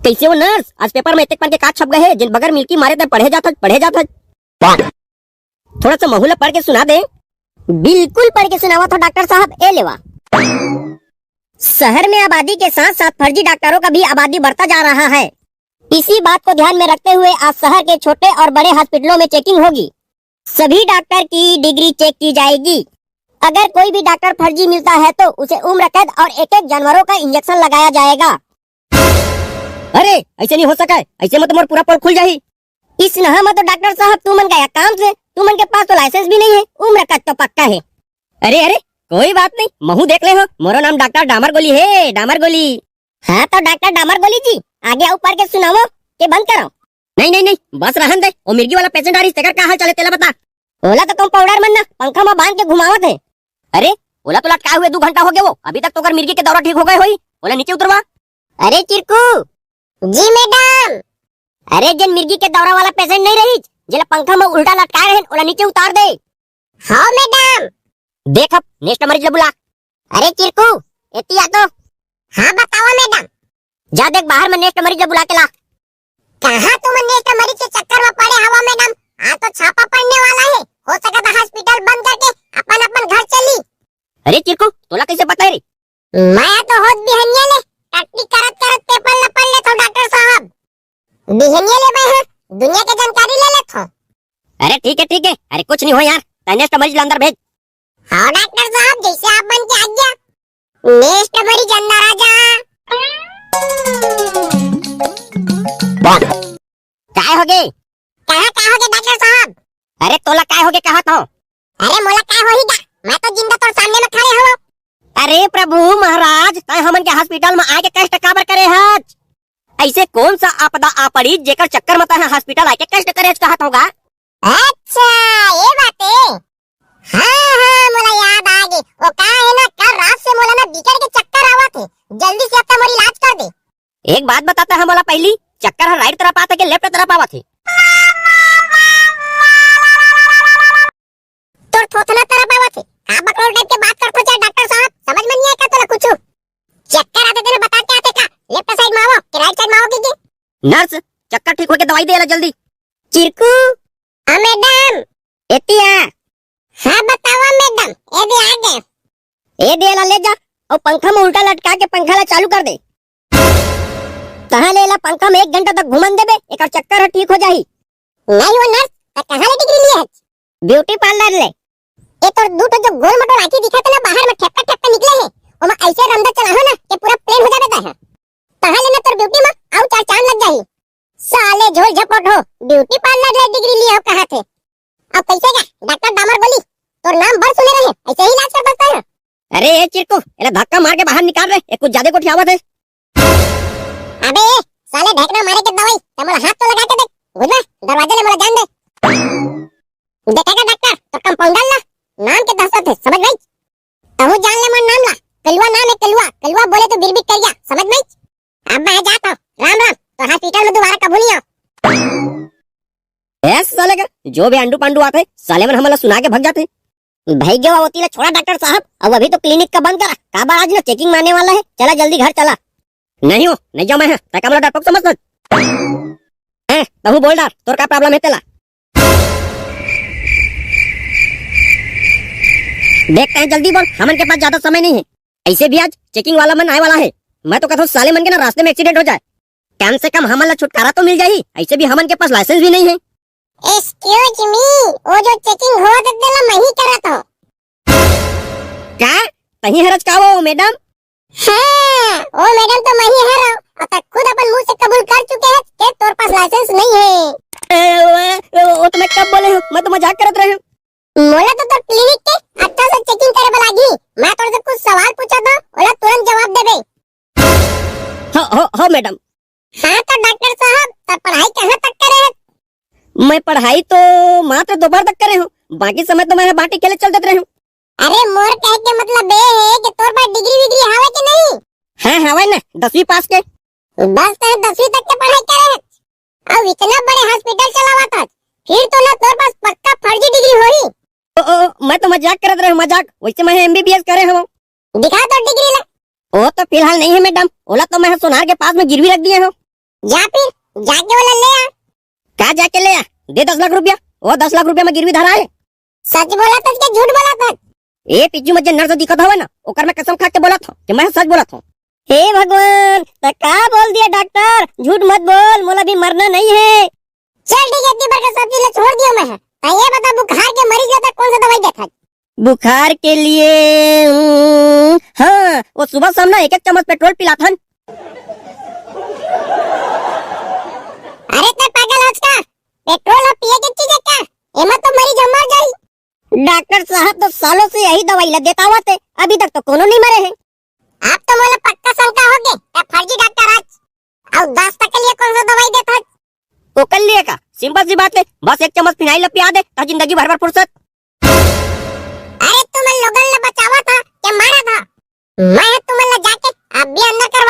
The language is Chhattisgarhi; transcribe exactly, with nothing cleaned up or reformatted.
कइसे हो नर्स? आज पेपर में एतेक पन के का छप गए हे, जेन बगर मिलकी मारे तैं पढ़े जात हच, पढ़े जात हच। थोड़ा सा महू ला पढ़ के सुना दे। बिल्कुल पढ़ के सुनावत हों डॉक्टर साहब, ए लेवा। शहर में आबादी के साथ-साथ फर्जी डॉक्टरों का भी आबादी बढ़ता जा रहा है। इसी बात को ध्यान में रखते हुए आज शहर के छोटे और बड़े हॉस्पिटलों में चेकिंग होगी। सभी डॉक्टर की डिग्री चेक की जाएगी। अगर कोई भी डॉक्टर फर्जी मिलता है तो उसे उम्र कैद और एक-एक जानवरों का इंजेक्शन लगाया जाएगा। अरे, अइसे नहीं हो सकय, अइसे में तो मोर पूरा पोल खुल जाही। इसनहा में तो डॉक्टर साहब तुमन गया काम से, तुमन के पास तो लाइसेंस भी नहीं है, उम्र कैद तो पक्का है। अरे, अरे, कोई बात नहीं, महू देख ले हों, मोरो नाम डॉक्टर डामर गोली हे, डामर गोली। हाँ तो डॉक्टर डामर गोली जी, आगे अउ पढ़ के सुनावव के बंद करव। नहीं, नहीं, नहीं, बस रहन दे, ओ मिर्गी वाला पेशेंट आ रहिस, तेकर का हाल चाल हे, तेला बता। ओला तो कंपाउंडर मन ना पंखा में बांध के घुमावत हे। अरे, ओला तो लटकाए हुए दू घंटा हो गया वो, अभी तक तो ओकर मिर्गी के दौरा ठीक हो गए होही, ओला नीचे उतरवा। अरे चिरकू। जी मैडम। अरे जेन मिर्गी के दौरा वाला पेशेंट नहीं रहिस, जेला पंखा में उल्टा लटकाए रहेन, ओला नीचे उतार दे। हाँ मैडम। देख अब नेक्स्ट मरीज ला बुला। अरे चिरकू, एती आ तो। हाँ बतावा मैडम। जा देख बाहर में नेक्स्ट मरीज ला बुला के ला। कहाँ तुम नेक्स्ट मरीज के चक्कर में पड़े हवा मैडम? आज तो छापा पड़ने वाला है, हो सकता हॉस्पिटल बंद करके अपन अपन घर चली। अरे चिरकू, तोला कैसे पता है रे? मैं तो होत बिहनिया ले टट्टी करत करत पेपर ला पढ़ लेथों डॉक्टर साहब। बिहनिया ले मैं ह दुनिया के जानकारी ले लेथों। अरे ठीक है, ठीक है, अरे कुछ नहीं हो यार, तैं नेक्स्ट मरीज ला अंदर भेज। हाँ डॉक्टर साहब, जैसे आप मन के आज्ञा। नेक्स्ट मरीज अंदर आ जा। काय होगे? कहाँ काय होगे डॉक्टर साहब? अरे तोला काय होगे कहत हों? अरे मोला काय होही गा? मैं तो जिंदा तोर सामने में खड़े हवं। अरे प्रभु महाराज, तैं हमन के हॉस्पिटल में आके कष्ट काबर करे हच? ऐसे कौन सा आपदा आ पड़ी जेकर चक्कर में तैं हॉस्पिटल आके कष्ट करे हच कहत हों गा? अच्छा, ये बात है। हाँ, हाँ, मोला याद आ गे। वो का है ना, कल रात से मोला ना बिकट के चक्कर आवत हे। जल्दी से अब तो मोर इलाज कर दे। एक बात बता तैं हा मोला पहली, चक्कर हर राइट तरफ आत हे कि लेफ्ट तरफ आवत हे? तोर थोथना तरफ आवत हे। का बकलोल टाइप के बात करथो जा डॉक्टर साहब? समझ में नहीं आय का तोला कुछु? चक्कर आथे तेला बता के आथे का? लेफ्ट साइड में आवो कि राइट साइड में आवो कहिके? नर्स, चक्कर ठीक होके दवाई दे ला जल्दी। चिरकू। हाँ मैडम। एती आ। हाँ बतावा मैडम, ए दे आ गे। ए दे ला ले जा, अउ पंखा में उल्टा लटका के पंखा ला चालू कर दे। तहाँ ले ला पंखा में एक घंटा तक घुमन देबे, एकर चक्कर ह ठीक हो जाही। नहीं वो नर्स, त कहाँ ले डिग्री लिए हच? ब्यूटी पार्लर ले। ए तोर दू ठो जो गोल मोटो राखी दिखत हे ना बाहर में ठेपका ठेपका निकले हे, ओमा ऐसे रंदा चलाहो ना कि पूरा प्लेन हो जाबे तैं हा। तहाँ ले ना तोर ब्यूटी में अउ चार चांद लग जाही। साले झोल झपोट हो, ब्यूटी पार्लर ले डिग्री लिए हो कहा थे। अब कैसे का डॉक्टर डामर गोली, तोर नाम बर सुने रहे, ऐसे ही इलाज कर सकता है। अरे ए चिरकू, एला धक्का मार के बाहर निकाल रे, ए कुछ ज्यादा गोठियावत हे। अबे ए, साले ढेकना मारे के दवाई, ते मोला हाथ तो लगा के देख, बुझला, दरवाजा ले मोला जान दे। देखेगा डॉक्टर, तो कंपाउंडर ला, नाम के दहशत है, समझ गई? तहू जान ले मोर नाम ला, कलुआ नाम है कलुआ, कलुआ बोले तो बिरबिट करिया, समझ गई? अब मैं जाता हूँ, राम राम, तो हॉस्पिटल में दोबारा कभू नहीं आओ। ए साले का, जो भी आंडू पांडू आते, साले मन हमला सुना के भग जाते। भाई गेवा ओती ला छोड़ा डॉक्टर साहब, अब अभी तो क्लिनिक का बंद करा, काबर आज ना चेकिंग मारने वाला है, चला जल्दी घर चला। नहीं हो, नहीं जाओ मैं, तै का मोला डरपोक समझ लग। हैं, तहू बोल डार, तोर का प्रॉब्लम है तेला? देखते हैं, जल्दी बोल, हमन के पास ज्यादा समय नहीं है। ऐसे भी आज चेकिंग वाला मन आए वाला है। मैं तो कहता हूँ साले मन के ना रास्ते में एक्सीडेंट हो जाए। कम से कम हमन ला छुटकारा तो मिल जाही, ऐसे भी हमन के पास लाइसेंस भी नहीं है। Excuse me, वो जो चेकिंग होत हे तेला मैं ही करत हूँ। का? तहीं हरच का वो मैडम? हाँ, वो मैडम तो मैं ही हर हूँ। अब तक खुद अपन मुंह से कबूल कर चुके हैं कि तोर पास लाइसेंस नहीं है। ए, ओ, ए, ओ, वो तो मैं कब बोले हूँ, मैं तो मजाक करत रहे हूँ। मोला तो तोर क्लिनिक के अच्छा से चेकिंग करे बर लागी। मैं तोर से कुछ सवाल पूछत हूँ, ओला तुरंत जवाब देबे। हो, हो, हो मैडम। हाँ तो डॉक्टर साहब, तोर पढ़ाई कहाँ तक करे है? मैं पढ़ाई तो मात्र दोपहर तक करे हूँ, बाकी समय तो मैं बाटी खेले चल देत रहे हूँ। अरे मोर कहे के मतलब ये है कि तोर पास डिग्री विग्री हवे कि नहीं? हाँ, हवे ना, दसवीं पास के। बस तैं दसवीं तक के पढ़ाई करे हच, अउ इतना बड़े हॉस्पिटल चलावत हच, फिर तो ना तोर पास पक्का फर्जी डिग्री होही। ओ, ओ, मैं तो मजाक करत रहे हूँ, मजाक। वैसे मैं एमबीबीएस करे हूँ। दिखा तोर डिग्री ला। वो तो फिलहाल नहीं है मैडम, ओला तो मैं सोनार के पास में गिरवी रख दिए हूँ। जा फिर, जाके ओला ले आ। का जाके ले आ? दे दस लाख रुपया। वो दस लाख रुपया मैं गिरवी धरा है। सच बोलत हस के झूठ बोलत हस? ए पिज्जू, में जे नर्स दिखत हवे ना, ओकर मैं कसम खा के बोलत हूँ कि मैं सच बोलत हूँ। हे भगवान, त का बोल दिया डॉक्टर? झूठ मत बोल, मोला भी मरना नहीं है। चल ठीक है, इतनी बड़का सब्जी ला छोड़ दियो मैं। त ये बता, बुखार के मरीज ला त कौन सा दवाई देथस? बुखार के लिए, हम्म, हाँ, वो सुबह शाम ना एक एक चम्मच पेट्रोल पिलाथन। अरे ते पागल हस का? पेट्रोल ह पिए के चीज है का? एमा तो मरीज ह मर जाई। डॉक्टर साहब तो सालों से यही दवाई ला देत आवत हे, अभी तक तो कोनो नहीं मरे हे। अब तो मोला पक्का शंका हो गे, ते फर्जी डॉक्टर हस। अउ दस्त के लिए कौन सा दवाई देथस? ओकर लिए का? सिंपल सी बात हे, बस एक चम्मच फिनाइल ला पिया दे, त जिंदगी भर भर फुर्सत। अरे तुमन लोगन ला बचावत हस के मारत हस? मैं ह तुमन ला जाके अभी अंदर के